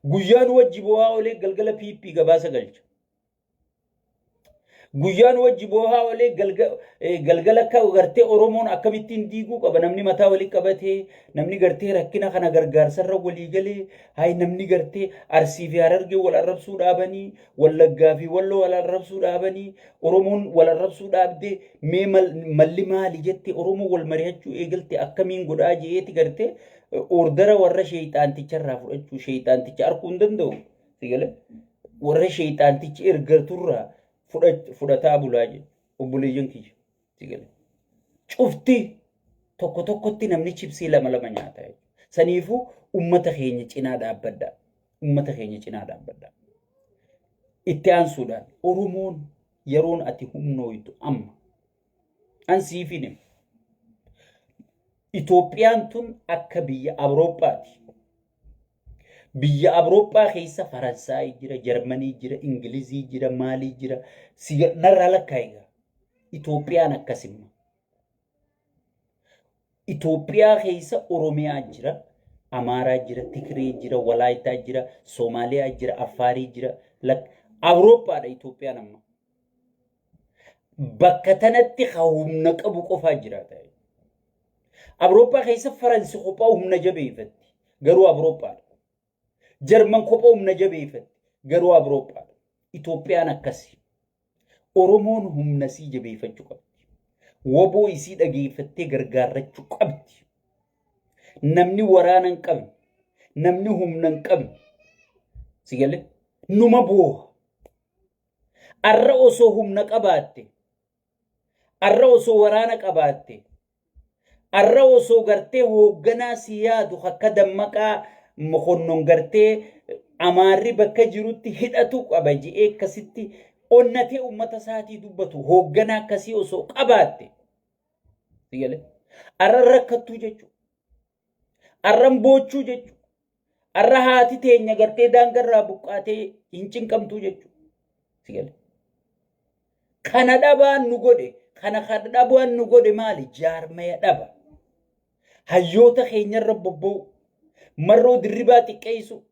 Guyyaa nu wajji boo'aa oolee galgala PP gabaasa galcha. Guyyaa nu wajji boo'aa oolee galgala akka gartee Oromoon akkamittiin diiguu qaba, namni mataa walii qabatee, namni gartee rakkina kana gargaarsarra walii galee, hay namni gartee Arsii fi Harargee wal arrabsuu dhaabanii, Wallaggaa fi Walloo wal arrabsuu dhaabanii, Oromoon wal arrabsuu dhaabdee, mee malli maali jette, Oromoon wal mari'achuu eegalte, akkamiin godhaa je'eeti gartee ordara warra sheeyxaanticharraa fudhachuu, sheeyxaanticha arkuu hin danda'u. Sigale warra sheeyxaantichi ergaturraa fudhataa bulaa jedhu obboleeyyan kiyya. Sigale cufti tokko tokkotti namni chipsii lama lama nyaata jechuudha. Saniifuu ummata keenya cinaa dhaabbadhaa. Ummata keenya cinaa dhaabbadhaa. Itti aansuudhaan Oromoon yeroon ati humnooytu amma. An siifin hima. Itoophiyaan tun akka biyya Awurooppaati. Biyya Awurooppaa keessa Faransaay jira, Jarmanii jira, Ingilizii jira, maalii jira. Narraa lakkaa'i. Itoophiyaan akkasimma. Itoophiyaa keessa Oromiyaa jira, Amaaraa jira, Tigree jira, Walaayitaa jira, Soomaaliyaa jira, Affaarii jira. Awurooppaadha Itoophiyaan amma. Bakka tanatti ka humna qabu qofaa jiraata. Awurooppaa keessa Faransi kophaa humna jabeeffatti. Garuu Awurooppaadha. Jarman kophaa humna jabeeffatti. Garuu Awurooppaadha. Itoophiyaan akkasi. Oromoon humna isii jabeeffachuu qabdi. Woboo isii dhageeffattee gargaarrachuu qabdi. Namni waraana hin qabne, namni humna hin qabne, si galee numa booha. Arra osoo humna qabaatte, arra osoo waraana qabaatte, arra osoo gartee hoogganaa si yaadu akka Dammaqaa Mokonnon gartee Amaarri bakka jirutti hidhatu qaba je'ee akkasitti onnatee uummata isaatii dubbatu hoogganaa akkasii osoo qabaatte. Arra rakkattuu jechuudha. Arran boochuu jechuudha. Arra haati teenya gartee daangarraa buqqaatee hin cinqamtuu jechuudha. Kana dhabaan nu godhe, kana dhabaan nu godhe maali? Jaarmaya dhaba. Hayyoota keenyarra bobba'u. Marroo Dirribaa xiqqeessu.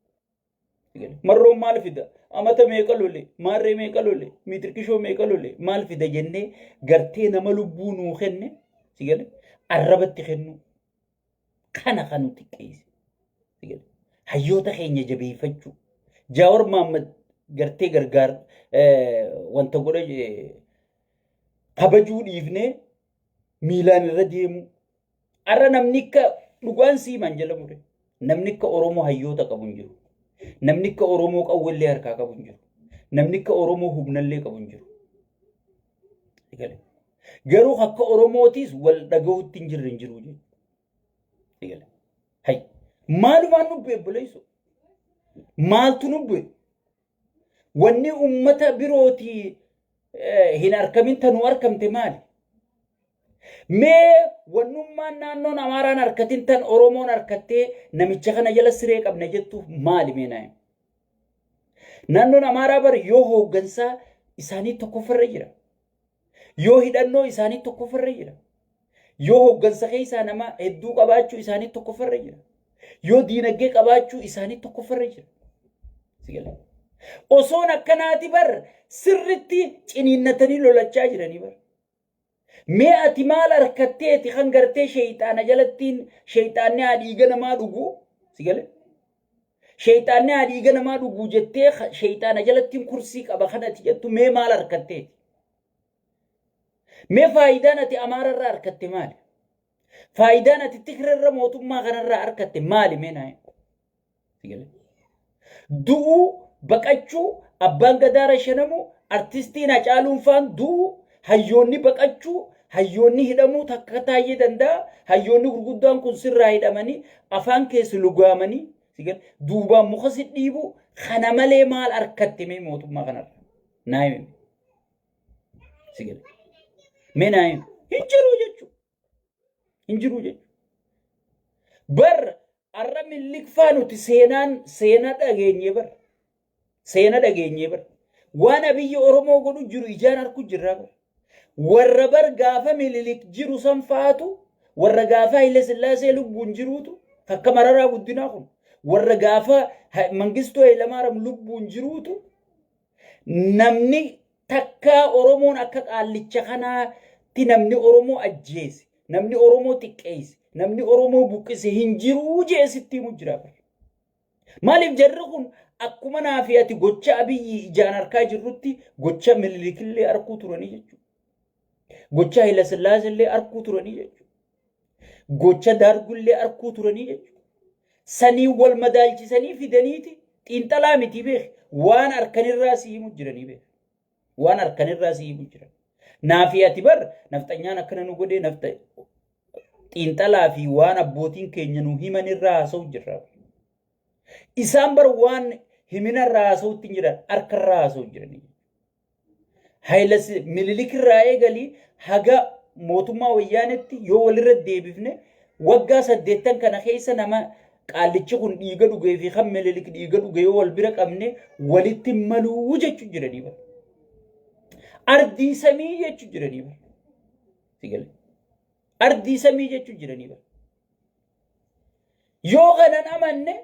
Marroon maal fida? Amata meeqa lole? Maarree meeqa lole? Miitirkishoo meeqa lole? Maal fida jennee gartee nama lubbuu nuu kenne si gale arrabatti kennu. Kana kan nu xiqqeesse. Si gale. Hayyoota keenya jabeeffachuu. Jaawar Mahammad gartee gargaar wanta godha kabajuu dhiifnee miilaan irra deemuu. Har'a namni akka dhugaan siiman jala mure. Namni akka Oromoo hayyoota qabu hin jiru. Namni akka Oromoo qawwellee harkaa qabu hin jiru. Namni akka Oromoo humnallee qabu hin jiru. Garuu akka Oromootiis wal dhagahuutti hin jirre hin jiru jechuudha. Hay maalumaan nu bu'e obboleessoo? Maaltu nu bu'e? Wanni ummata birootii hin arkamin tanuu arkamte maali? Mee wannummaan naannoon Amaaraan harkatin tan Oromoon harkattee namicha kana jala siree qabna jettuuf maali mee naa himi? Naannoon Amaaraa bar yoo hooggansaa isaanii tokkoffarra jira. Yoo hidhannoo isaanii tokkoffarra jira. Yoo hooggansa keessaa nama hedduu qabaachuu isaanii tokkoffarra jira. Yoo diinagdee qabaachuu isaanii tokkoffarra jira. Si galee? Osoon akkanaati bar sirritti ciniinnatanii lolachaa jiranii bar. Mee ati maal harkatteeti kan gartee sheeyxaana jalattiin sheeyxaanni haa dhiiga namaa dhugu si galee? Sheeyxaanni haa dhiiga namaa dhugu jettee sheeyxaana jalattiin kursii qaba kan ati jettu mee maal harkatteeti? Mee faayidaan ati Amaararraa harkatte maali? Faayidaan ati Tigrarra mootummaa kanarraa harkatte maali mee naa himi? Si galee? Du'uu, baqachuu, abbaan gadaa rashanamuu, artistiin Hacaaluun faan du'uu, hayyoonni baqachuu, hayyoonni hidhamuu takka taayyee danda'a, hayyoonni gurguddaan kun sirraa hidhamanii, afaan keessa lugaamanii, si galee? Duubaan muka si dhiibuu, kana malee maal harkatte mee mootummaa kanarra? Naa himi. Si galee? Mee naa himi. Hin jiru jechuudha. Hin jiru jechuudha. Bar arra Minlik faa nuti seenaan seena dhageenyee bar. Seena dhageenyee bar. Waan Abiyyi Oromoo godhu jiru ijaan arku jirraa bar. Warra bar gaafa Minilik jiru san faatu, warra gaafa Haile Sillaasee lubbuun jiruutu, akka Mararaa Guddinaa kun, Warra gaafa Mangistuu Hayilamaariyaam lubbuun jiruutu namni takkaa Oromoon akka qaallicha kanaatti namni Oromoo ajjeese, namni Oromoo xiqqeesse, namni Oromoo buqqise hin jiruu jee sitti himu jira. Maaliif jarri kun akkuma naa fi ati gocha Abiyyi ijaan arkaa jirrutti gocha Minilikillee arkuu turanii jechuudha. Gocha Hayilasillaasellee arkuu turanii jechuudha. Gocha Daargullee arkuu turanii jechuudha. Sanii wal madaalchisanii fidaniiti xiinxalaa miti beek waan arkanirraa si himu jiranii beek. Waan arkanirraa si himu jiran. Naa fi ati bar nafxanyaan akkana nu godhee nafxa xiinxalaa fi waan abbootiin keenya nu himanirraa haasa'u jirra. Isaan bar waan himinarraa haasa'utti hin jiran harkarraa haasa'u jiranii. Hayilas Minilikirraa eegalii haga mootummaa wayyaanetti yoo walirra deebifne waggaa 80 kana keessa nama qaallichi kun dhiiga dhugee fi kan Minilik dhiiga dhuge yoo wal bira qabne walitti maluu jechuu jiranii bara. Ardii samii jechuu jiranii bara. Si galee. Ardii samii jechuu jiranii bara. Yoo kanan amanne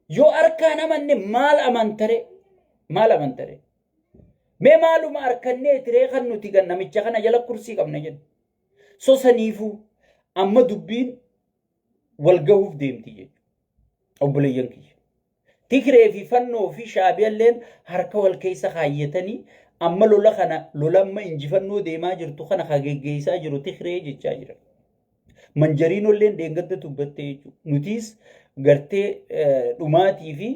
yoo harkaan amanne maal amantare? Maal amantare? Mee maaluma harkannee tiree kan nuti gan namicha kana jala kursii qabna jennu. So saniifuu amma dubbiin wal gahuuf deemti jechuudha. Obboleeyyan kiyya. Tigree fi Fannoo fi Shaabiyalleen harka wal keessa kaayyatanii amma lola kana lola amma injifannoo deemaa jirtu kana ka geggeessaa jiru Tigree jechaa jiran. Manjariinolleen dheengadda dubbattee jechuudha. Nutiis gartee dhumaatii fi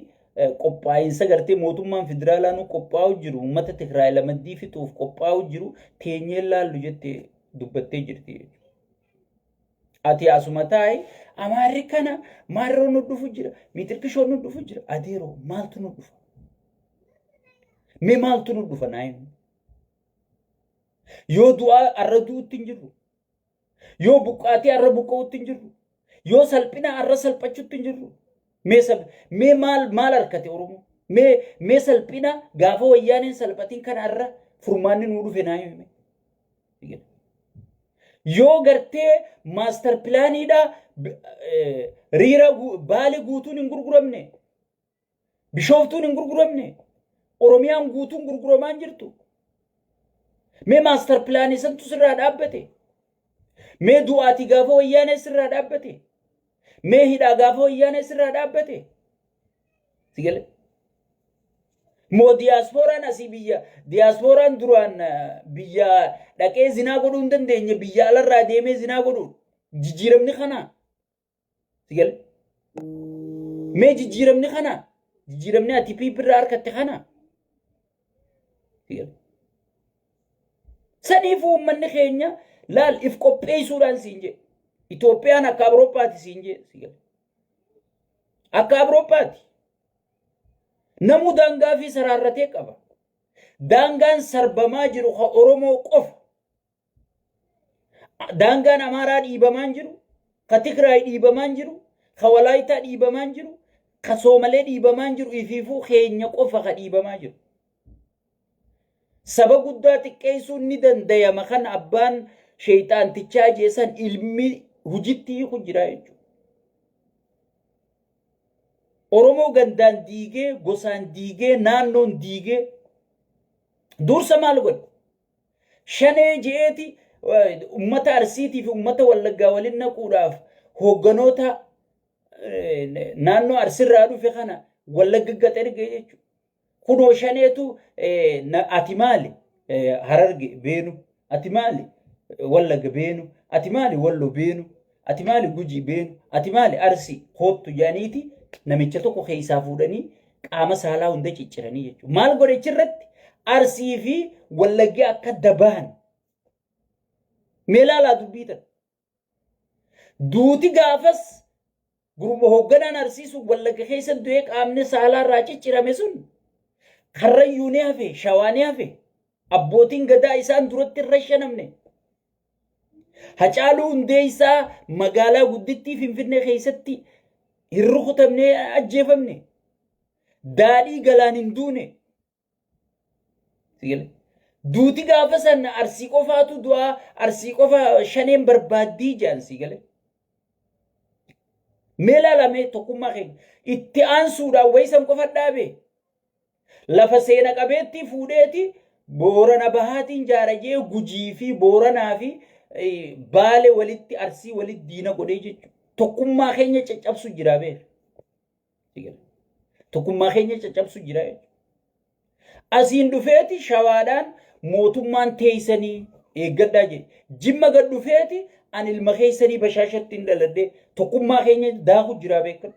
qophaa'insa gartee mootummaan federaalaa nu qophaa'u jiru uummata Tigraay lamaddii fixuuf qophaa'u jiru teenyee laallu jettee dubbattee jirti jechuudha. Ati asuma taa'i amaarri kana maarroo nu dhufu jira miixirkishoon nu dhufu jira adeeroo maaltu nu dhufa? Mee maaltu nu dhufa naa himi? Yoo du'aa arra du'utti hin jirru yoo buqqaatii arra buqqa'utti hin jirru yoo salphina arra salphachutti hin jirru mee sab mee maal maal harkate Oromoo mee mee salphina gaafa wayyaaneen salphatiin kana arra furmaanni nuu dhufe naa himi. Yoo gartee maastar pilaaniidha riira baale guutuun hin gurguramne bishooftuun hin gurguramne Oromiyaan guutuun gurguramaa hin jirtu. Mee maastar pilaanii santu sirraa dhaabbate. Mee du'aatii gaafa wayyaanee sirraa dhaabbate. Mee hidhaa gaafa wayyaanee sirraa dhaabbate. Si galee? Moo diyaaspooraan asii biyya diyaaspooraan duraan biyya dhaqee zinaa godhuu hin dandeenye biyya alarraa deemee zinaa godhu jijjiiramni kana. Si galee? Mee jijjiiramni kana jijjiiramni ati piipirraa harkatte kana. Si galee? Saniifuu uummanni keenya laal if qopheessuudhaan siin jedhe. Itoophiyaan akka Awurooppaati siin jedhe. Si galee? Akka Awurooppaati. Namuu daangaa fi saraarratee qaba. Daangaan sarbamaa jiru ka Oromoo qofa. Daangaan Amaaraa dhiibamaa hin jiru, ka Tigraay dhiibamaa hin jiru, ka Walaayitaa dhiibamaa hin jiru, ka Soomalee dhiibamaa hin jiru, ifiifuu keenya qofa ka dhiibamaa jiru. Saba guddaa xiqqeessuun ni dandayama kan abbaan sheeyxaantichaa jeesan ilmi hujitti hiiku jira jechuudha. Oromoo gandaan diigee, gosaan diigee, naannoon diigee dursa maal godhe? Shanee je'eeti ummata Arsiitii fi ummata Wallaggaa waliin naquudhaaf hoogganoota naannoo Arsirraa dhufe kana Wallagga gad erge jechuudha. Kunoo shaneetu ati maali Hararge beenu ati maali Wallagga beenu ati maali Wallo beenu ati maali Gujii beenu ati maali Arsii koottu jedhaniiti namicha tokko keessaa fuudhanii qaama saalaa hunda cicciranii jechuudha. Maal godhe achirratti Arsii fi Wallaggi akka dabaan mee laalaa dubbii tana. Duuti gaafas gurba hoogganaan Arsii sun Wallagga keessa du'ee qaamni saalaa irraa ciccirame sun Karrayyuu ni hafe, Shawaa ni hafe. Abbootiin gadaa isaan duratti irra shanamne. Hacaaluu Hundeessaa magaalaa guddittii Finfinnee keessatti hin rukutamne ajjeefamne. Daadhii galaan hin duune. Duuti gaafa san Arsii qofaatu du'aa Arsii qofa shaneen barbaaddii jedhan si galee. Mee ilaalamee tokkummaa keenya itti aansuudhaan wayisan qofa dhaabe. Lafa seena qabeettii fuudheeti Boorana Bahaatiin jaara jee Gujii fi Booranaa fi Baale walitti Arsii walitti diina godhee jechuudha. Tokkummaa keenya caccabsu jira beeka. Tokkummaa keenya caccabsu jira jechuudha. Asiin dhufeeti shawaadhaan mootummaan teessanii eeggadhaa jedhe. Jimma gad dhufeeti ani ilma keessanii bashaashatti hin dhaladhee tokkummaa keenya daaku jira beekadhu.